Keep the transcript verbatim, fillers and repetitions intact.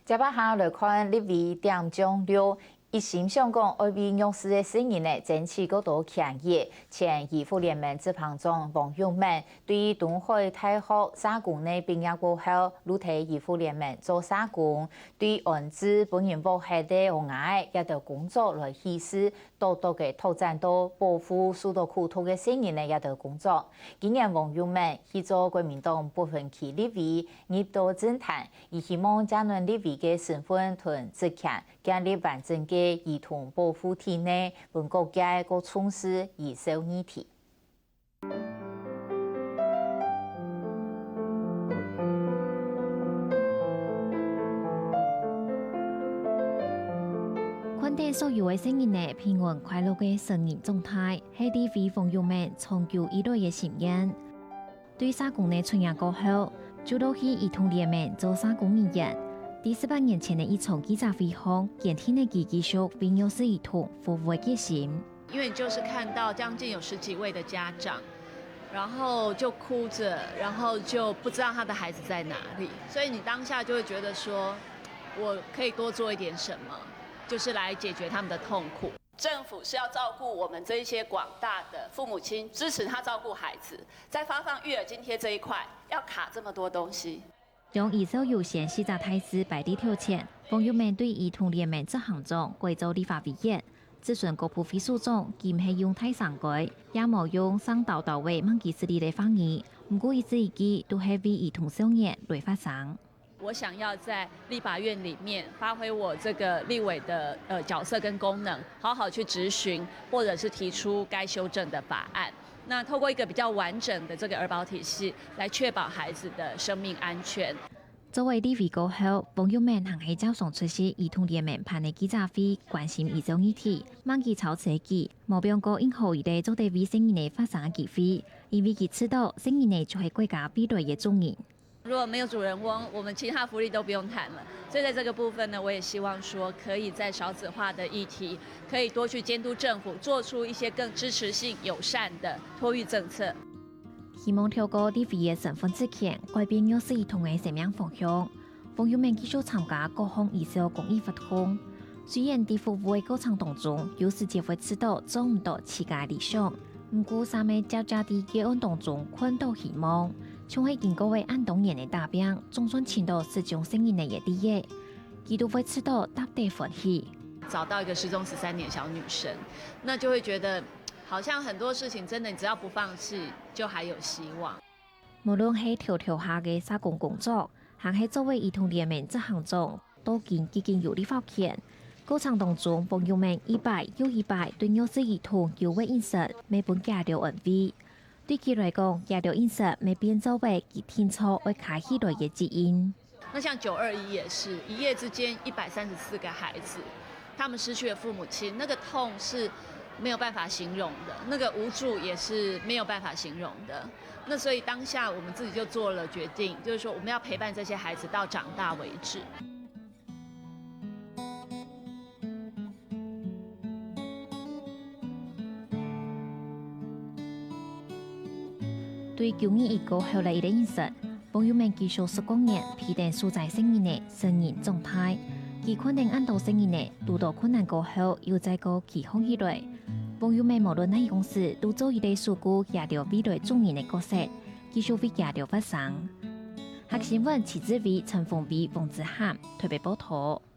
接下來看立委點將六，一心想講愛為弱勢个細人仔爭取較多權益。前醫護聯盟執行長黃玉滿對東海大學社工个畢業過後，入來醫護聯盟做社工，對安置分人㧒忒个嬰兒仔這兜工作來起事，多多个拓展到保護受到苦毒个細人仔這兜工作。今年黃玉滿去做國民黨不分區立委，入到政壇， 佢希望這輪立委个身份同職權，建立完整个兒童保護體系，分各界較重視兒少議題。看到所有个細人仔平安快樂个成人狀態，係立委黃玉滿長久以來个心願。 對社工个出院過後，就落去兒童聯盟做社工人員。在十八年前个一場記者會上，堅定了佢繼續為弱勢兒童服務个決心。因為你就是看到將近有十幾位的家長，然後就哭着，然後就不知道他的孩子在哪裡，所以你當下就會覺得說，我可以多做一點什麼，就是來解決他們的痛苦。 政府是要照顧我們這一些廣大的父母親，支持他照顧孩子，在發放育兒津貼這一塊，要卡這麼多東西。將兒少優先四隻大字擺在頭前，黃玉滿對兒童聯盟執行長改做立法委員，質詢國部會首長，佢毋係用大聲改，也無用生沓沓个吂記事理个話語，毋過一字一句都係為兒童少年來發聲。 我想要在立法院裡面發揮我這個立委的呃角色跟功能，好好去質詢，或者是提出該修正的法案。那透過一個比較完整的這個兒保體系，來確保孩子的生命安全。作為立委過後，黃玉滿還係照常出席兒童聯盟辦个記者會，關心兒少議題。吂記吵死佢，無放過任何一個做得為細人仔發聲个機會，因為佢知道細人仔就係國家未來个主人。 如果沒有主人翁，我們其他福利都不用談了。所以在這個部分呢，我也希望說，可以在少子化的議題，可以多去監督政府，做出一些更支持性、友善的托育政策。希望透過立委个身份職權，改變弱勢兒童个生命方向。黃玉滿繼續參加各項兒少公益活動。雖然在服務个過程當中，有時節會試著做毋到自家个理想， 毋過，儕乜輒輒在個案當中看到希望，像係經過了恁多年个打拚，總算尋到失蹤細人仔个地位，佢都會試著特別歡喜。找到一個失蹤十三年小女生，那就會覺得，好像很多事情真的，你只要不放棄，就還有希望。無論係頭頭下个社工工作，還係作為兒童聯盟執行長， 到今既經有立法權。過程當中，黃玉滿一擺又一擺對弱勢兒童有个恩賜，乜分厥兜安慰。對佢來講，厥兜恩賜乜變做了佢定著愛開起來个指引。那像九二一也是，一夜之間一百三十四個孩子，他們失去了父母親，那個痛是沒有辦法形容的，那個無助也是沒有辦法形容的。那所以當下我們自己就做了決定，就是說我們要陪伴這些孩子到長大為止。 對九二一過後个一個現實，黃玉滿繼續十過年陪等受災細人仔成人長大。佢看等恁多細人仔堵到困難過後又再過企䟘起來。黃玉滿無論哪央時都做一個守護厥兜未來主人个角色，繼續為厥兜發聲。客新聞徐志偉、陳鳳偉、黃子涵特別報導。